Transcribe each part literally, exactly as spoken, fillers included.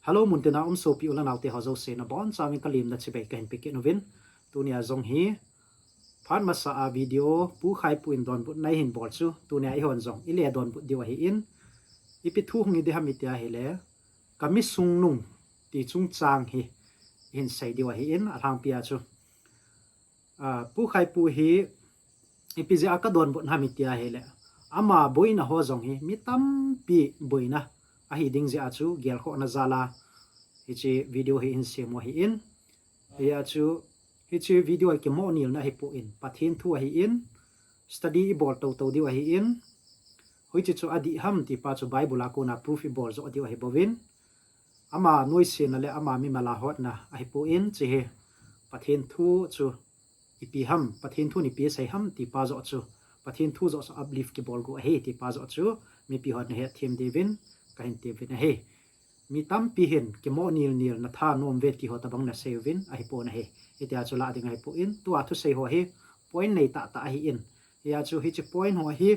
Hello, muntina um sopi u le nao te ho jouse nabonchauvin kalemna chibai kahin pe kit uvin. Tunia jong hi phat masa a video Pu Khaipu in donbutna eihin bol chu, tunia eihon jong ile donbut diu ahin, ipi thu hung hi ding ham iti ahile, Kami Sungnung ti chungchang hi ihin sei diu ahin, alhangpia chu Pu Khaipu hi ipi jeh a kadonbut ham iti ahile, ama boina ho jong hi mi tampi boina ahi ding jeh a chu gelkhohna jal a hiche video hi ihin sem u ahin, hijeh a chu hiche video hi kimohnelna ahipoi, Pathen thu ahin, study ibol toto diu ahin, hoiche chu adih ham tipa chu Bible a kona proof ibol joh diu ahibouvin, ama noisena le ama mimal a hotna ahipoi, hiche hi Pathen thu chu ipi ham, Pathen thun ipi asei ham tipa joh chu, Pathen thu joh chu uplift kibol gu ahi tipa joh chu mipi hon nahetthem diuvin kahin tiuvin ahi. Mi tampi hin kimohnelnelna thanom ve ti ho tobang nasei uvin ahipon ahi. Hitia chu lah ding ahipoi, tua thusei ho hi point nei tahtah ahin, hijeh a chu hiche point ho hi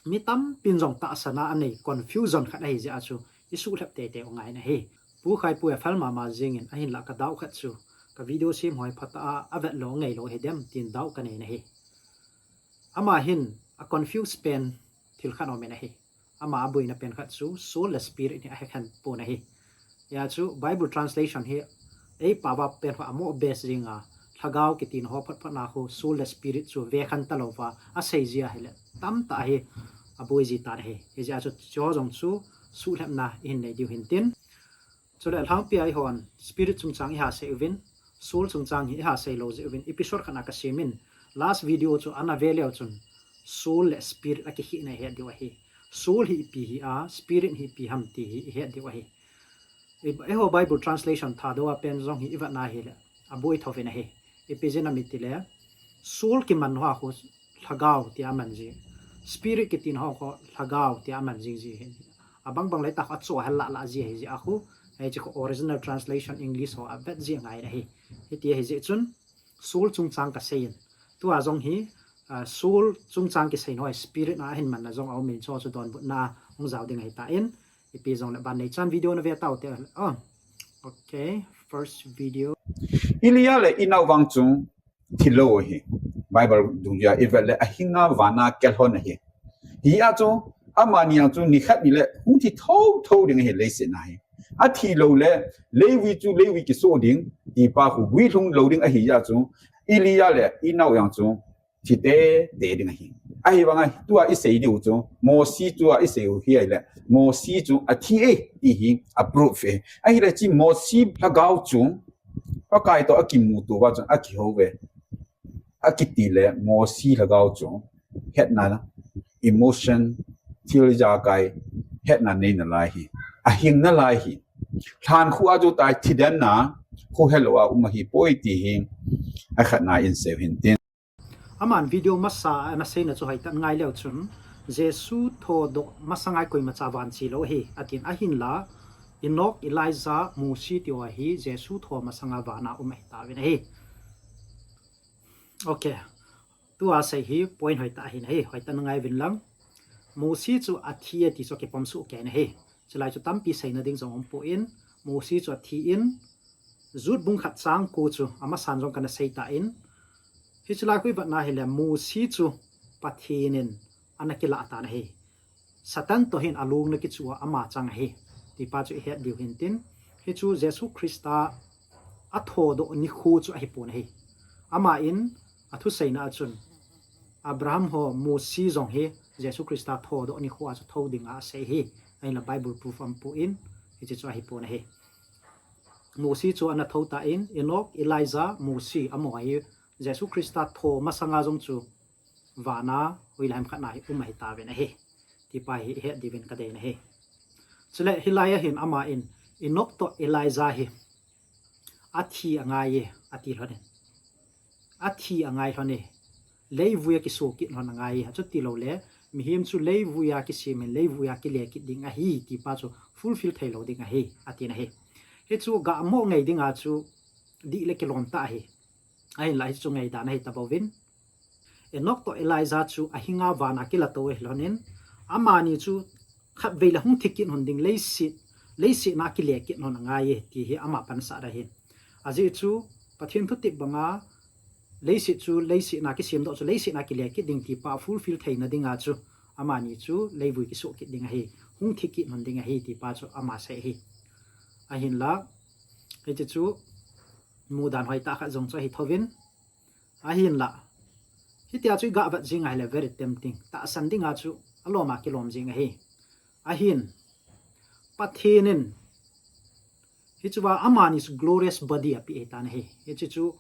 mi tampin jong tahsan a anei confusion khat ahi jeh a chu isuhlhep teitei u ngai in ahi. Pu Khaipu hi afel mama jengin, ahinlah kadoubt khat chu ka video sem ho hi phatah a avetlou angailou hidem tin doubt kanei in ahi. Ama hin a confuse pen thil khat aumin ahi. Ama aboina pen khat chu soul le spirit hi ahekhen pon ahi. Hijeh a chu Bible translation hi eipao a pen kho amo base jinga, lhagao kitina ho photphotna khu soul le spirit chu vekhen talouva asei jeh ahile, tamtah hi aboi ji tan ahi. Hijeh a chu chuho jong chu suhlhepna ihin nei diu hintin. Chule alhangpia eihon spirit chungchang iha sei uvin, soul chungchang hi iha seilou jeh uvin episode khat a kasemin, last video chu ana ve leu chun soul le spirit akikhehna ihet diu ahi. Soul hi ipi hi a, spirit hi ipi ham ti hi ihet diu ahi. Eiho Bible translation Thadou a pen jong hi ivetna hile aboi thouvin ahi. Ipi jeh ham itile, soul kiman hoa khu lhagao tia aman ji, spirit kitina ho khu lhagao tia aman jing ji hi. Abangbang le tah khu achoh hel lah lah ji ahi jeh a khu, hiche khu original translation English ho avet ji angai in ahi. Hiti ahi jeh chun soul chungchang kaseiyin, tua jong hi soul chungchang kiseina ho hi spirit a ahin manna jong aumin, chuho chu donbutna hung jao ding ahitan, ipi jongle ban neichan video nave tau te. Okay, first video. Elijah le inao vang chu thilou ahi. Bible dungjui a ivet le ahinga vana kel lhon ahi. Hijeh a chu amani jong chu nikhat nile hung thi thouthou ding ahi leiset a hi. Athilou le leivui chu leivui kisoh ding tipa khu guilhung lou ding ahijeh a chu Elijah le inao jong chu thi teitei ding ahi. Ahivanga tua isei diu chu, Mosi tua isei u hi ahile, Mosi chu athi e ti hi a proof e. Ahile hiche Mosi lhagao chu Pakai toh akimuto uva chun akihouve akiti le, Mosi lhagao chu hetna, emotion, thil ijakai hetna nei nalai hi, ahing nalai hi. Lhan khu a chu tai, thiden a khu helou a um ahipoi ti hi akhatna in sei u hintin. Aman video masa a ana seina chu hoitah in ngai leu chun, Jesu thodoh masanga koimacha van chelou ahi atin, ahinla Enoch, Elijah, Mosi tiho hi Jesu tho masanga vana um ahitauvin ahi. Okay. Tua sei hi point hoitah ahin ahi, hoitah in ngai uvin lang. Mosi chu athi e ti chu akipom soh kei in ahi. Chulai chu tampi seina ding jong umpon, Mosi chu athin, Jude bung khat chang ko chu amasan jong kana seitan, hiche lai khu ivetna hile Mosi chu Pathen in ana kilah tan ahi. Satan toh hin alungna kichuh a ama chang ahi tipa chu ihet diu hintin, hichu Jesu Christa athodoh nikho chu ahipon ahi. Aman athuseina a chun Abraham ho, Mosi jong hi Jesu Christa thodoh nikho a chu thou dinga asei ahi. Ahinla Bible proof aumpon, hiche chu ahipon ahi. Mosi chu ana thou tan, Enoch, Elijah, Mosi amaho hi Jesu Christa tho masanga jong chu vana hoilai ham khat na hi um ahitauvin ahi tipa hi ihet diuvin kadei in ahi. Chule hilai a hin aman Enoch toh Elijah hi athi angai e ati lhon in, athi angai lhon e, leivui a kisoh kit lhon angai e, achutiloule mihem chu leivui a kisem in leivui a kile kit ding ahi tipa chu fulfill theilou ding ahi atin ahi. Hichu gahmo ngei dinga chu dih le kilom tah ahi. Ahinla hichu ngaidan ahitabouvin, Enoch toh Elijah chu ahinga vana kilatou ahilhon in, amani chu khatvei le hung thi kit lhon ding, leiset leiset a kile kit lhon angai e ti hi ama pansa ahin. Ajeh chu Pathen thutep banga leiset chu, leiset a kisem doh chu leiset a kile kit ding ti pa fulfill theina dinga chu amani chu leivui kisoh kit ding ahi, hung thi kit lhon ding ahi ti pa chu ama sei ahi. Ahinla, hiche chu mudan hoitah khat jong chu ahi thouvin. Ahinla, hitia chu iga vet jing ahile very tempting. Tahsan dinga chu alom a kilom jing ahi. Ahin, Pathen in hichea amani chu glorious body apeh ahitan ahi. Hiche chu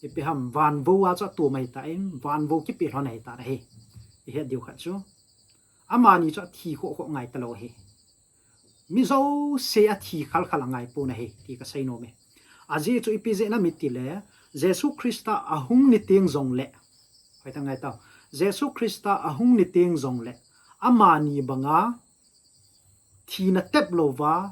ipi ham, vanvou a chu atom ahitan, vanvou kipeh lhon ahitan ahi. Ihet diu khat chu, amani chu athi khoh khoh ngai talou ahi. Mi jouse athi khal khal angai pon ahi ti kasei nom e. Ajeh chu ipi jeh ham itile, Jesu Christa ahung ni teng jongle, hoitah ngai tao, Jesu Christa ahung ni teng jongle, amani banga thina tep louva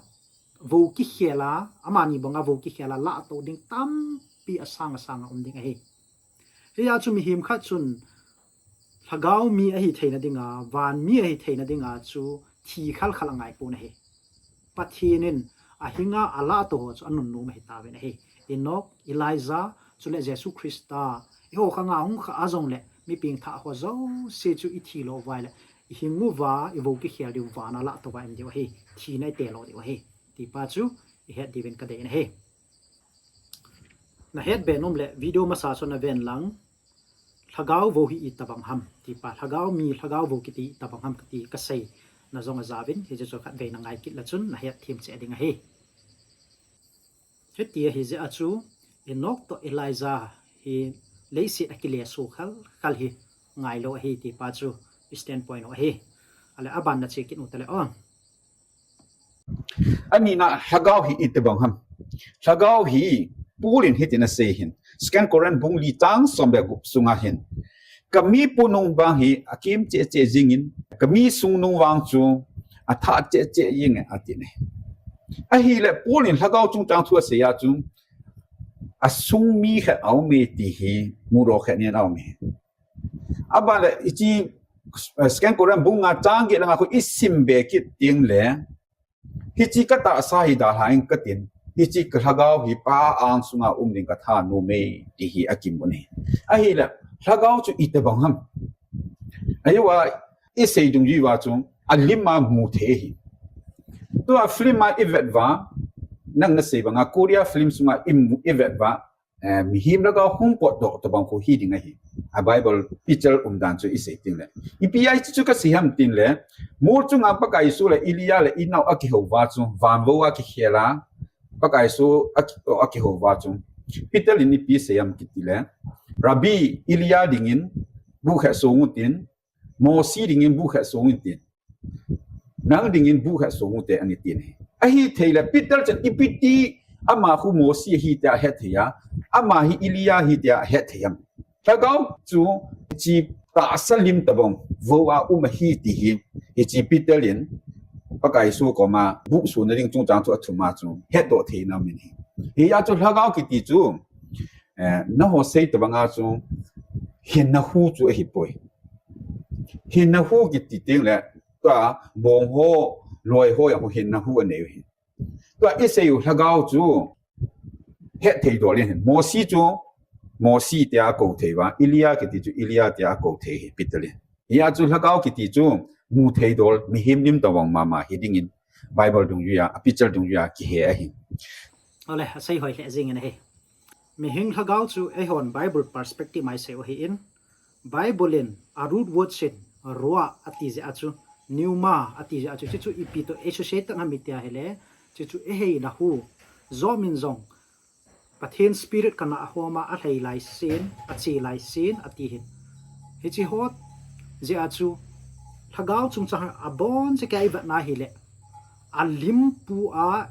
vou kikhel a, amani banga vou kikhel a lahtoh ding tampi asang asang a um ding ahi. Hia chu mihem khat chun lhagao mi ahi theina dinga, van mi ahi theina dinga chu thi khal khal angai pon ahi. Pathen in ahinga alahtoh ho chu anunnom ahitauvin ahi. Enoch, Elijah, chule Jesu Christa, eiho khanga hung kha a jongle, mi pengthah ho jouse chu ithi lou uva ahile, ihing uva, ivou kikhel diu vana lahtoh uva ium diu ahi, thina ite lou diu ahi, ti pa chu ihet diuvin kadei in ahi. Nahet be nom le video masa chu naven lang, lhagao vou hi itobang ham ti pa, lhagao mi, lhagao vou kiti itobang ham kati kaseina jong ajaovin, hiche chu khatvei nangai kit le chun nahet them cheh ding ahi. Hiti ahi jeh a chu, Enoch toh Elijah hi leiset a kile soh khal khal hi ngailou ahi ti pa chu standpoint u ahi. Ale aban na che kit u tale o. Anina, lhagao hi itobang ham. Lhagao hi Paul in hitin asei ahin, Second Corinth bung li chang som le gup sunga hin, kami punung vang hi akim cheh cheh jingin, kami sungnung vang chu athah cheh cheh jingin atin ahi. Ahile Paul in lhagao chungchang thu asei a chu, asung mi khat aume ti hi mudoh khat in aume. Aban le hiche, eh, Second Corinth bung nga chang get langa khu isim be kit tengle, hiche katahsa hi dalha in katin, hiche kalhagao hi Pa angsunga um ding kathanom e ti hi akimun ahi. Ahile lhagao chu itobang ham. Ahivang isei dungjui uva chu alim a mu thei ahi. Tua film a ivet uva, nang nasei banga Korea film sunga imu ivet uva, eh, mihem lhagao hung potdoh tobang khu hiding ahi. A Bible picture umdan chu isei tengle, ipi a hiche chu kasei ham tengle, mol chunga Pakai Jesu le Elijah le inao akihou uva chu, vanvou a kikhel a, Pakai Jesu aki-, akihou uva chu, Peter in ipi asei ham kitile, Rabbi, Elijah dingin bu khat song utin, Mose dingin bu khat song utin, nang dingin bu khat song ute, anitin ahi. Ahitheile Peter chun ipiti ama khu Mose ahi tia ahet thei a, ama hi Elijah ahi tia ahet thei ham? Lhagao chu hiche tahsa lim tobang vou a um ahi ti hi, hiche Peter in Pakai Jesu koma bu sona ding chungchang chu athum a chu hetdoh theina um in ahi. Hia chu lhagao kiti chu, eh, nangho sei tobanga chu hinna hu chu ahipoi. Hinna hu kiti tengle, tua bong ho, loi ho jong hinna hu anei u ahi. Tua isei u lhagao chu hetthei dol in ahi. Mose chu Mose tia akou thei uva, Elijah kiti chu Elijah tia akou thei ahi, Peter in. Hia chu lhagao kiti chu mu thei dol, mihem lim tobang mama hidingin Bible dungjuia, a picture dungjuia kihe ahi. Ale, asei hoi lheh jingin ahi. Mihing lhagao chu eihon Bible perspective a isei u ahin, Bible in a root word in ruah ati jeh a chu, pneuma ati jeh a chu, chuchu ipi toh associate ham itia ahile, chuchu iheina hu, Job in jong Pathen Spirit kana ahom a, alhei lai sen, ache lai sen ati ahin. Hiche ho jeh a chu lhagao chungchang abonchauva ivetna ahile, alimpu a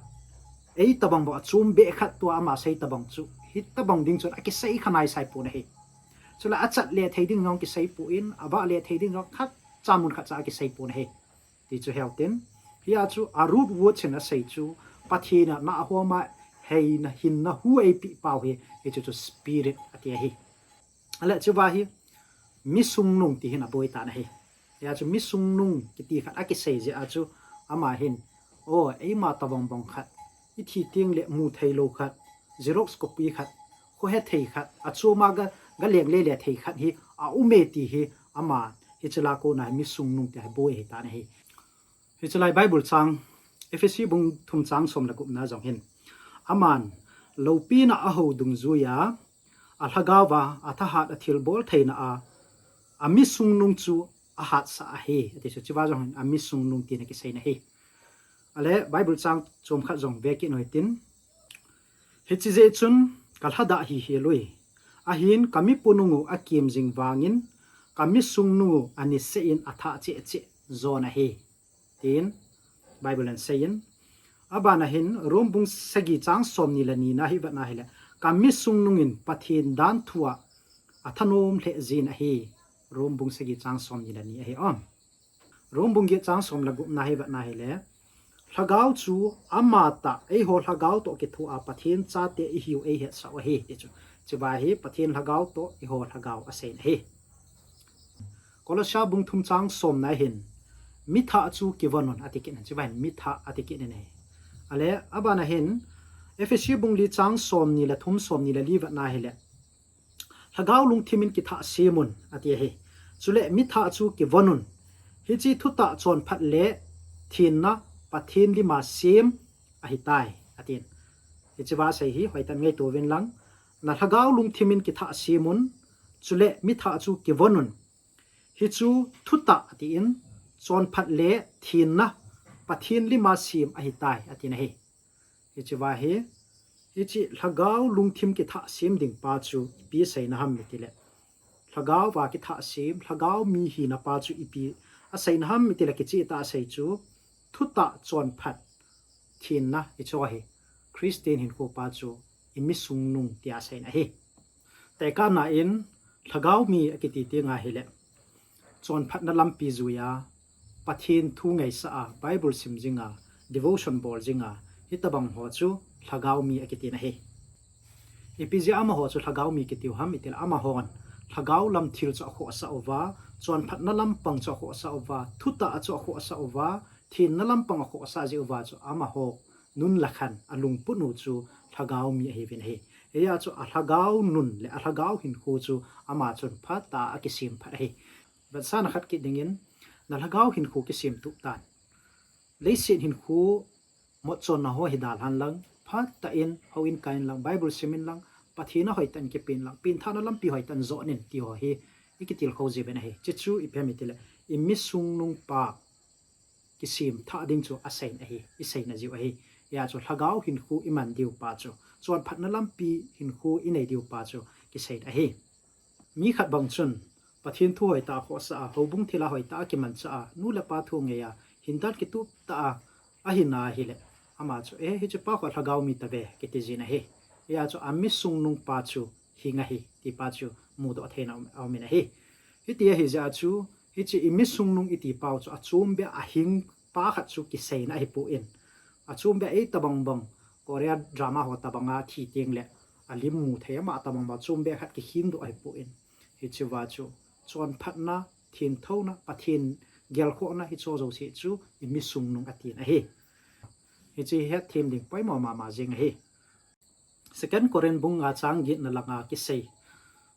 eitobang bou achom beh khat tua ama sei tobang chu hitobang ding chun akisei kha naisai pon ahi. Chule achat le thei ding jong kisei pon, avah le thei ding jong khatcha mun khatcha akisei pon ahi. Ti chu heu tin, hia chu a root word in asei chu, Pathen in ana ahom a, heina hinna hu eipeh pau hi, hichu chu Spirit ati ahi. Ale chuva hi mi sungnung ti hin aboi tan ahi. Hia chu mi sungnung kiti khat akisei jeh a chu, ama hin O, eima tabang bang khat, i thi teng le mu thei lo khat, Xerox copy khat, khohe thei khat, achom a ga, ga leng le le thei khat hi a um e ti hi ama, hiche lah a kona hi mi sungnung ti hi boi ahi tan ahi. Hiche lai Bible chang, Ephesi bung thum chang som le gup na jong hin, aman loupina a ho dungjuiya, a lhagao va a thahat a thilbol theina a, a mi sungnung chu a hatsah ahi, ati chu, hiche va jong hin a mi sungnung tina kisei na ahi. Ale Bible chang chom khat jong ve kit u hitin, hiche jeh chun ka lhadah hi hel ui, ahin ka mi punung u a kim jing vangin ka mi sungnung u a niseh in a thah cheh cheh jon ahi, tin Bible in asei in. Aban a hin Rom bung sagi chang som ni le ni na hi vet na hile, ka mi sungnung in Pathen dan thu a a thanom lheh jin ahi. Rom bung sagi chang som ni le ni ahi o. Rom bung get chang som le gup na hi vet na hile, lhagao chu ama tah, eiho lhagao toh kitho a Pathen chate i hiu ei hetsah u ahi, ti chu. Hiche va hi Pathen lhagao toh eiho lhagao asei na ahi. Kolossia bung thum chang som na hin, mi thah chu kivon un, ati kit in, hiche va hin mi thah ati kit in ahi. Ale, aban a hin, Ephesi bung li chang som ni le thum, som ni le li vet na hile, lhagao lungthim in kithah sem un, ati ahi. Chule mi thah chu kivon un. Hiche thutah chonphat le thenna Pathen lim a sem ahitai, atin. Hiche va asei hi hoitah in ngaito uvin lang. Na lhagao lungthim in kithah sem un. Chule mi thah chu kivon un. Hichu thutah, atin, chonphat le thenna Pathen lim a sem ahitai, atin ahi. Hiche va hi, hiche lhagao lungthim kithah sem ding pa chu ipi asei na ham iti le, lhagao va kithah sem, lhagao mi hina pa chu ipi asei na ham iti le, kicheh tah a asei chu, thutah chonphat thenna, hichu ahi. Christian hinkho pa chu i mi sungnung tia asei na ahi. Tekahna in lhagao mi akiti teng ahile, chonphatna lampi jui a, Pathen thu ngaisah a, Bible sim jing a, devotion bol jing a, hitobang ho chu lhagao mi akiti na ahi. Ipi jeh a amaho chu lhagao mi kiti u ham iti le, amahon lhagao lam thil chu akhohsah uva, chonphatna lampang chu akhohsah uva, thutah chu akhohsah uva, thenna lampang akhohsah jeh uva chu amaho nun le khan a lungput u chu lhagao mi ahiuvin ahi. Hijeh a chu a lhagao nun le a lhagao hinkho chu ama chun phatah a akisem phat ahi. Vetsahna khat kit dingin, na lhagao hinkho kisem tup tan. Leiset hinkho motchonna ho hi dalhan lang, phatah in houin kai in lang, Bible sim in lang, Pathen a hoitah in kipe in lang, pengthahna lampi hoitah in jot in ti ho hi i kitilkhou jiuvin ahi. Hichu ipi ham iti le, i mi sungnung pa kisem thah ding chu asei na ahi, i sei na jiu ahi. Hijeh a chu lhagao hinkho i man diu pa chu, chonphatna lampi hinkho i nei diu pa chu kisei na ahi. Mi khat bang chun Pathen thu hoitah a khohsah a, houbung thil a hoitah a kimanchah a, nu le pa thu ngei a, hindan kitup tah a ahi na ahile, ama chu, eh, hiche pa khu lhagao mi tave, kiti jin ahi. Hijeh a chu a mi sungnung pa chu hing ahi, ti pa chu mudoh theina um, aum in ahi. Hiti ahi jeh a chu, hiche i mi sungnung iti pa u chu achom beh a hing pa khat chu kisei na ahipoi. Achom beh a itobang bang, Korea drama ho tobang a thi teng le, a lim mu thei ama tobang bang achom beh khat kikhen doh ahipoi. Hiche va chu, chonphatna, thenthouna, Pathen gelkhohna hicho jouse chu i mi sungnung ati na ahi. Hiche hi hetthem ding poimo mama jing ahi. Second Corinth bung nga chang get na lang a kisei,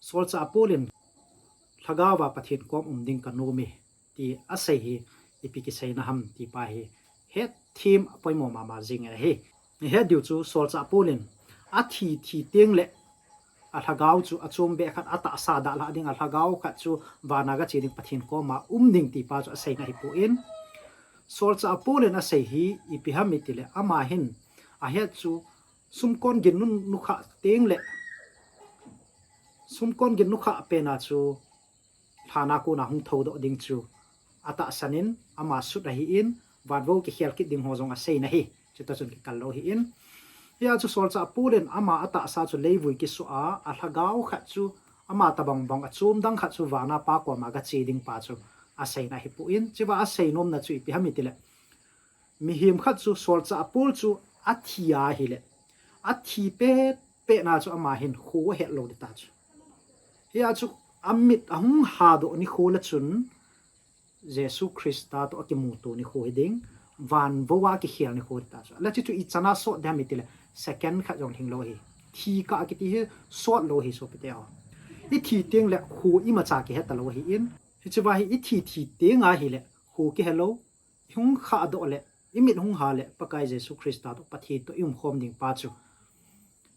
solchah Paul in lhagao va Pathen kom um ding ka nom e, ti asei hi ipi kisei na ham ti pa hi hetthem poimo mama jing ahi. Ihet diu chu solchah Paul in athi thi teng le a lhagao chu achom beh khat, atahsa dalha ding a lhagao khat chu van a gache ding Pathen kom a um ding ti pa chu asei na ahipoi. Solchah Paul in asei hi ipi ham iti le, ama hin ahet chu sumkon gin nu, nukhah teng le, sumkon gin nukhah pen a chu lhan a kon a hung thoudoh ding chu atahsan in ama sut ahin, van vou kikhel kit ding ho jong asei na ahi. Chuti chun kikal lou ahin. Hijeh a chu solchah Paul in ama atahsa chu leivui kisoh a, a lhagao khat chu ama tobang bang achom dang khat chu van a Pa kom a gache ding pa chu asei na ahipoi. Hiche va asei nomna chu ipi ham iti le, mihem khat chu solchah Paul chu athi ahile, athi pet pet na chu ama hin kho ahet lou ding ta chu. Hijeh a chu amit ahung hadoh nikho le chun Jesu Christa toh akimuto nikho hiding, van vo a kikhel nikho ta chu. Ala chi chu ichan a sot dem itile second khat jong lhing lou ahi. Thi kah kiti hi sot lou ahi sopite ho. Ithi teng le kho imacha kihe talou ahin. Hiche va hi ithi thi teng ahile kho kihe lou. Hung khah doh le, imit hung ha le, Pakai Jesu Christa toh Pathen toh ium khom ding pa chu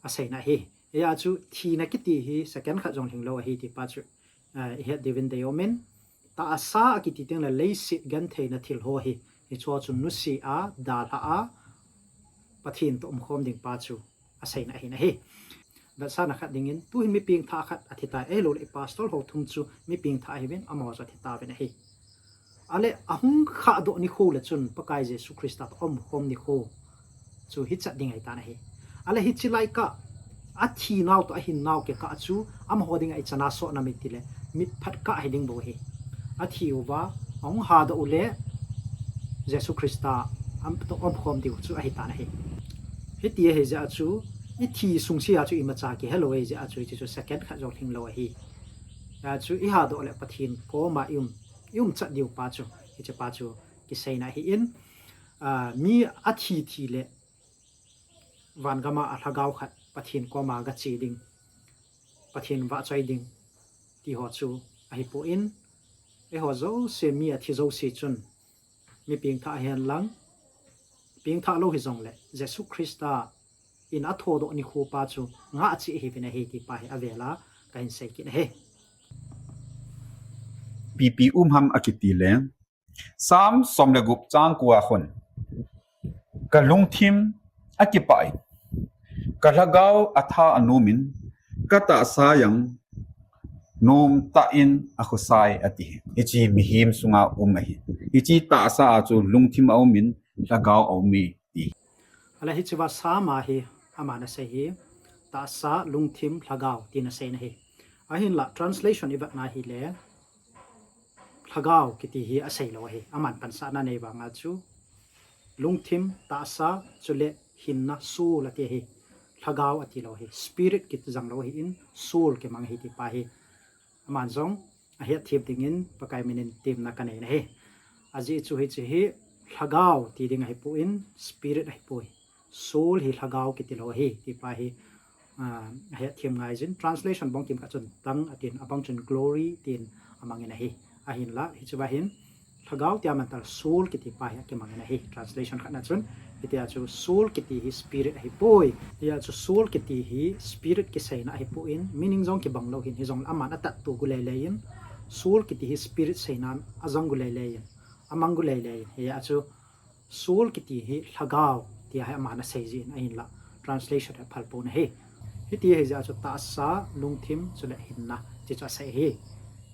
aseina ahi. Hia chu thina kiti hi second khat jong lhing lou ahi ti pa chu, eh, ihet diuvin deium in. Tahsa akiti teng le leiset gentheina thil ho hi, hichu chu nusia, dalha a, Pathen toh umkhom ding pa chu aseina ahin ahi. Vetsahna khat dingin, tuhin mi pengthah khat athi tai, ahilou le pastor ho thum chu mi pengthah ahiuvin, amaho chu athi tauvin ahi. Ale ahung khah doh nikho le chun Pakai Jesu Christa toh umkhom nikho chu hichat ding ahitan ahi. Ale hiche lai kah, athi nau toh ahin nau kikah chu amaho dinga ichan a sot nam itile, mitphat kah hiding bou ahi. Athi uva, ahung ha doh u le, Jesu Christa am toh umkhom diu chu ahitan ahi. Hiti ahi jeh a chu, ithi sungse a chu imacha kihe lou ahi jeh a chu, hiche chu second khat jong lhing lou ahi. Hia chu iha doh le Pathen koma ium, ium chat diu pa chu, hiche pa chu kiseina ahin, ah, mi athi thi le, van gam a alhagao khat Pathen koma gache ding, Pathen vahchoi ding, ti ho chu ahipon, eiho jouse mi athi jouse chun, mi pengthah ahen lang, pengthah lou hijongle, Jesu Christa in athodoh nikho pa chu ngah cheh ahiuvin ahi ti pa hi avel a kahin sei kit ahi. Ipi um ham akiti le, Psalm som le gup chang ko a khun, ka lungthim akipah in, ka lhagao atha anom in, ka tahsa jong nomtah in akhosai ati. Hiche mihem sunga um ahi. Hiche tahsa a chu lungthim aum in, lhagao aum e ti. Ale hiche va Psalm a hi aman asei hi, tahsa, lungthim, lhagao tin aseina ahi. Ahinla translation ivet na hile, lhagao kiti hi asei lou ahi. Aman pansahna nei vanga chu, lungthim, tahsa, chule hinna, soul ati ahi. Lhagao ati lou ahi. Spirit kiti jang lou ahin, soul kimang ahi ti pa hi aman jong ahet them dingin Pakai minin temna kanei na ahi. Ajeh chu hiche hi lhagao ti ding ahipon, spirit ahipoi. Soul hi lhagao kiti lou ahi ti pa hi, ah, ahet them ngai jin. Translation bang kim khat chun tongue atin, abang chun glory tin amangin ahi. Ahinla, hiche va hin, lhagao tia man tah le soul kiti pa hi akimangin ahi. Translation khat na chun, hitia chu soul kiti hi spirit ahipoi. Hia chu soul kiti hi spirit kiseina ahipon, meaning jong kibang lou hin, hijongle aman atat to gu lei lei in, soul kiti hi spirit seina ajang gu lei lei in, amang gu lei lei in. Hia chu soul kiti hi lhagao tia hi aman asei jin ahinla, translation hi aphal pon ahi. Hiti ahi jeh a chu tahsa, lungthim, chule hinna ti chu asei ahi.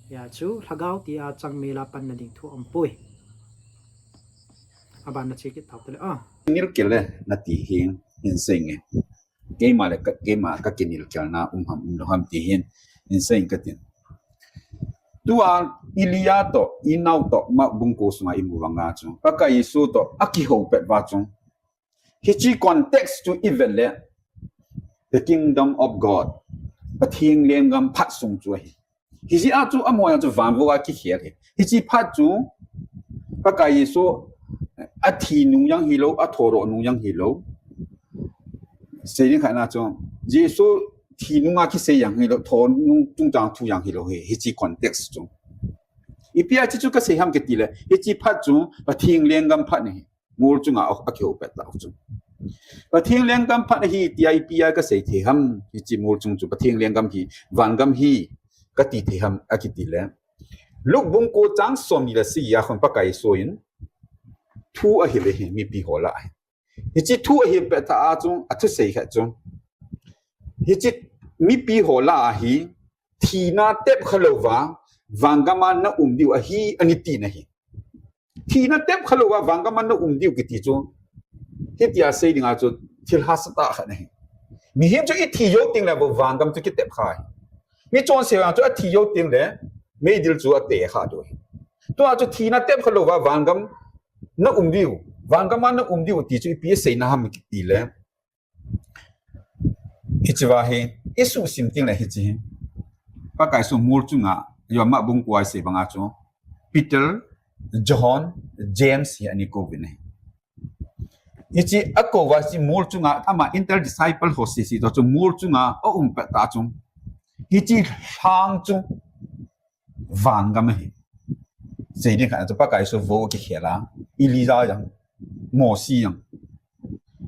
Hia chu lhagao tia changmel a panna ding thu aumpoi. Aban na che kit tau tele a. Nilkel le nati hi hin sei nge. Keima le ka, keima ka kinilkelna um ham um lou ham ti hin hin sei katin. Tua Elijah toh, inao toh, Mark bung ko sunga imu vanga chu, Pakai Jesu toh akihou pet va chu, hiche context chu ivet le, the kingdom of God, Pathen lenggam phat sung chu ahi. Hijeh a chu amaho jong chu van vo a kikhel ahi. Hiche phat chu Pakai Jesu athi nung jong hilou, athodoh nung jong hilou. Sei ding khat na chu, Jesu thi nunga kisei jong hilou, tho nung chungchang thu jong hilou ahi, hiche context chu. Ipi a hiche chu kasei ham kiti le, hiche phat chu Pathen lenggam phat ahi. Mol chunga akihou pet tau chu. Pathen lenggam phat ahi tia ipi a kasei thei ham, hiche mol chung chu Pathen lenggam hi, vangam hi kati thei ham akiti le, Luke bung ko chang somni le sagi a khun Pakai Jesu in thu ahil ahi mipi ho lah a. Hiche thu ahil pet tah a chu athusei khat chu, hiche mipi ho lah a hi thina tep kha louva vangam a na um diu ahi, ani tina ahi. Thina tep kha louva vangam a na um diu kiti chu, hitia sei dinga chu thil hahsa tah khat ahi. Mihem chu ithi jou teng le bou vangam chu kitep kha ahi. Michonse vang chu athi jou teng le meidil chu ate kha diu ahi. Tua chu thina tep kha louva vangam na um diu, vangam a na um diu ti chu ipi aseina ham kiti le, hiche va hi isuhsim teng le hiche hi, Pakai Jesu mol chunga, Mark bung ko a isei banga chu, Peter, John, James hi ani kouvin ahi. Hiche akou va hiche mol chunga ama intel disciple ho sese toh chu mol chunga aum pet tah chu, hiche lhang chu vangam ahi. Seiding khat chu Pakai Jesu vo kikhel a, Elijah jong, Mosi jong.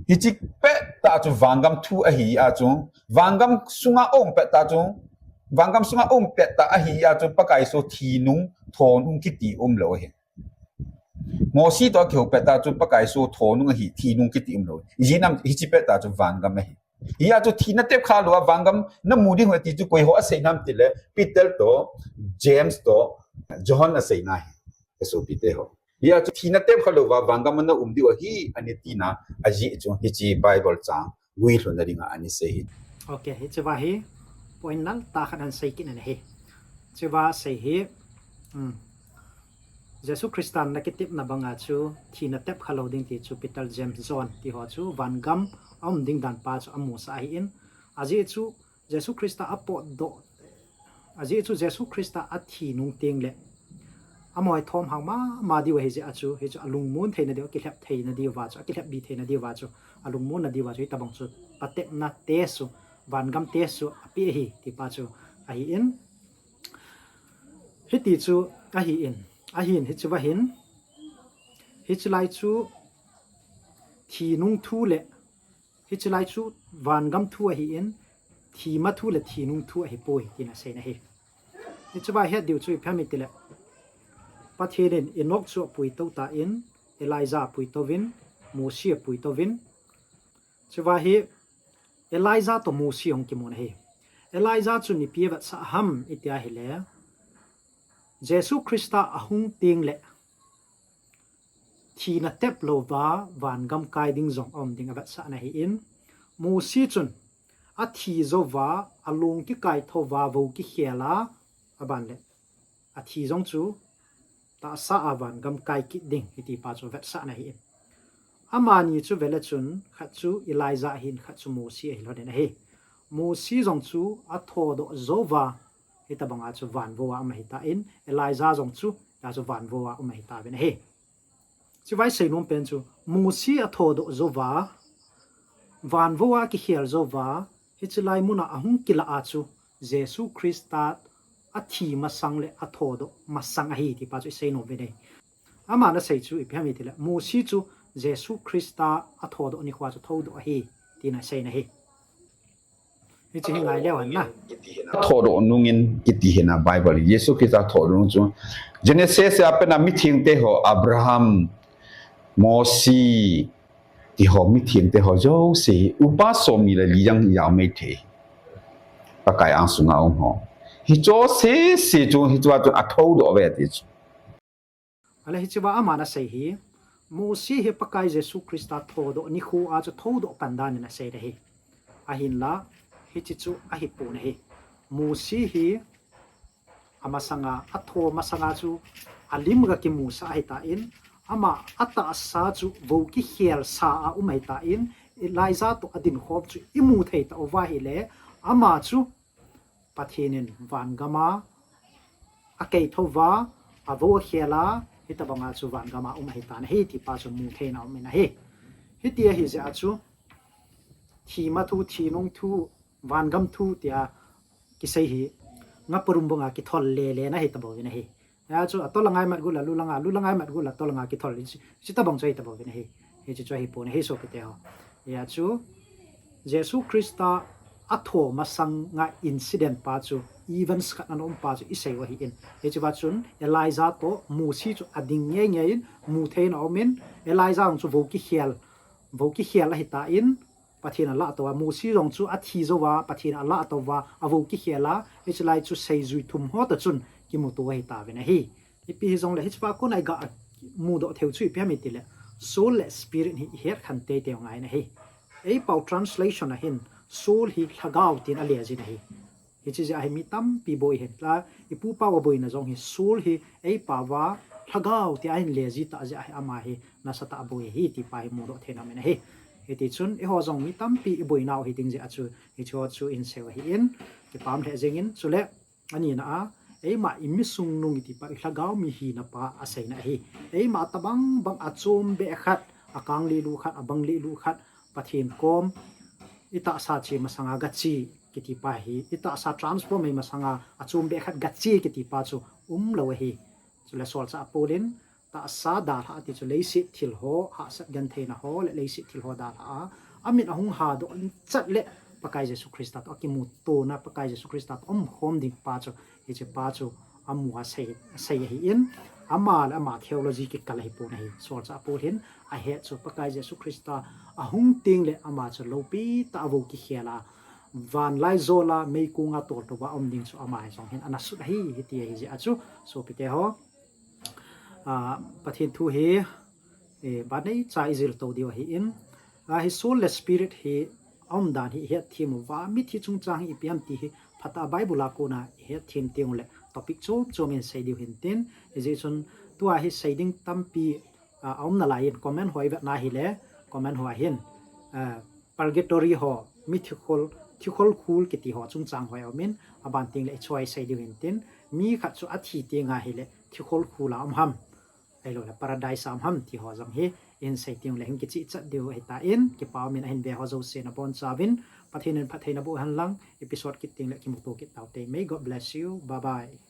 Hiche pet tah chu vangam thu ahi a chu, vangam sunga aum pet tah chu, vangam sunga aum pet tah ahi a chu Pakai Jesu thi nung, tho nung kiti umlou ahi. Mosi toh kihou pet tah chu Pakai Jesu tho nung ahi, thi nung kiti umlou. Ijeh inem hiche pet tah chu vangam ahi. Hia chu thi natep khalou a vangam namu ding ahi ti chu koi ho asei nam tile, Peter toh, James toh, John asei na ahi. Ka sopite ho. Hia chu thi natep khalou va vangam a naum diu ahi, ana tina, ajeh chu hiche Bible chang guilhunna dinga ana sei ahi. Okay, hiche va hi point nal tah khat ana sei kit na ahi. Hiche va sei hi, um, Jesu Christa na kitepna banga chu thi natep khalou ding ti chu Peter, James, John ti ho chu vangam aum ding dan pa chu amusah ahin, ajeh chu Jesu Christa apotdoh, ajeh chu Jesu Christa athi nung teng le amaho hi thom hao mama diu ahi jeh a chu, hichu alungmon theina diu, akilhep theina diu va chu, akilhep bi theina diu va chu, alungmon na diu va chu, hitabang chu patepna te chu, vangam te chu ape ahi ti pa chu ahin, hiti chu ahin, ahin hiche va hin, hiche lai chu thi nung thu le, hiche lai chu vangam thu ahin, thi ma thu le thi nung thu ahipoi, tina seina ahi. Hiche va het diu chu ipi ham itile, Pathen in Enoch chu apuitou tan, Elijah apuitouvin, Mosi apuitouvin. Hiche va hi Elijah toh Mosi hung kimun ahi. Elijah chun ipi avetsah ham iti ahile, Jesu Christa ahung teng le thi natep lou va vangam kai ding jong aum ding avetsahna ahin, Mosi chun athi jou va, alung kikai thou va, vo kikhel a, aban le athi jong chu tahsa a vangam kai kit ding, hiti pa chu avetsahna ahin. Amani chu vele chun khat chu Elijah ahin, khat chu Mosi ahi lhonin ahi. Mosi jong chu athodoh jou va, hitabanga chu vanvo a um ahitan, Elijah jong chu, hia chu vanvo a um ahitauvin ahi. Hiche va isei nom pen chu, Mosi athodoh jou va, vanvo a kikhel jou va, hiche lai muna ahung kilah a chu, Jesu Christa athi masang le athodoh masang ahi, ti pa chu isei nom uvin ahi. Aman asei chu ipi ham itile, Mosi chu Jesu Christa athodoh nikhoa chu thoudoh ahi, tina aseina ahi. Hiche hi ngai leu hen na. Thodoh nungin kiti hina Bible. Jesu Christa thodoh nung chu Genesis a pat a mithengte ho, Abraham, Mosi, ti ho mithengte ho jouse, upa somni le li jong jaomei thei. Pakai angsunga um ho. Hiche sese chu, hichea chu athoudoh uve ti chu. Ale hichea aman asei hi, Mosi hi Pakai Jesu Christa thodoh nikhoa chu thoudoh pan danin asei ahi. Ahinla, hiche chu ahipon ahi. Mosi hi amasanga, atho masanga chu alim ga kimusah ahitan, ama atahsa chu vo kikhel sa a um ahitan, Elijah toh adinkhom chu imu thei tauva ahile, ama chu Pathen in vangam a akei thouva, avo akhel a, hitabanga chu vangam a um ahitan ahi, ti pa chu mu theina umin ahi. Hiti ahi jeh a chu, thi ma thu, thi nung thu, vangam thu tia kisei hi, ngaparum bunga kithol lele na hitabouvin ahi. Hia chu atol a ngai mat gula, lul a nga, lul a ngai mat gula, tol a nga kithol, hitabang chu hitabouvin ahi. Hiche chu ahipon ahi sopite ho. Hia chu Jesu Christa atho masanga incident pa chu, events khat ana um pa chu isei u ahin. Hichea chun Elijah toh Mosi chu ading ngeingei in, mu theina umin, Elijah jong chu vo kikhel, vo kikhel ahitan, Pathen alah touva, Mosi jong chu athi jouva, Pathen alah touva, avo kikhel a, hiche lai chu seijui thum ho toh chun kimuto ahitauvin ahi. Ipi hijongle, hichea kona iga mudoh theiu chu ipi ham itile, soul le spirit hi ihet khen teitei u angaiyin ahi. Eipao translation a hin, soul hi lhagao tin ale jin ahi. Hiche jeh a hi mi tampi boi hen la, ipu pau aboina jong hi soul hi eipaova lhagao tia ahin le ji tah jeh a hi ama hi nasatah a boi ahi ti pa hi mudoh theina umin ahi. Hiti chun eiho jong mi tampi iboinau hiding jeh a chu, hicheho chu isei u ahin, kipah lheh jengin, chule anina a, eima imisung nung iti pa, ilhagao mi hina pa aseina ahi. Eima tobang bang a chombeh khat, akang lelu khat, abang lelu khat, Pathen kom, itahsa che masanga gache kiti pa hi, itahsa transform hei masanga achom be khat gache kiti pa chu umlou ahi. Chule solchah Paul in tahsa dalhah ati chu leiset thil ho, hahsat gentheina ho le leiset thil ho dalhah a, amit ahung hadoh chat le Pakai Jesu Christa toh akimutona, Pakai Jesu Christa toh umkhom ding pa chu, hiche pa chu amu a sei, sei ahin, ama le ama theology kikal ahipon ahi. Solchah Paul hin ahet chu Pakai Jesu Christa ahung teng le ama chu loupi tah a vou kikhel a, vanlai jol a meikonga toltou a um ding chu ama jong hin ana sut ahi, hiti ahi jeh a chu, sopite ho, Pathen thu hi, eh, banei cha ijil tou diu ahin, ahi soul le spirit hi aumdan hi ihet them uva, mithi chungchang hi ipi ham ti hi phatah a Bible a kona ihet them teng ule topic chom chom in sei diu hintin, hijeh chun tua hi sei ding tampi aum nalai in comment ho ivetna hile, comment ho ahin, purgatory ho, mi thikhol, thikhol khul kiti ho chungchang ho aumin, aban teng le ichoi sei diu hintin, mi khat chu athi teng ahile thikhol khul a um ham, ahiloule paradise a um ham ti ho jong hi ihin sei teng le hin kichehchat diu ahitan, kipa umin ahin ve ho jouse nabonchauvin Pathen in phatthei naboh henlang, episode kit teng le kimuto kit taute. May God bless you. Bye bye.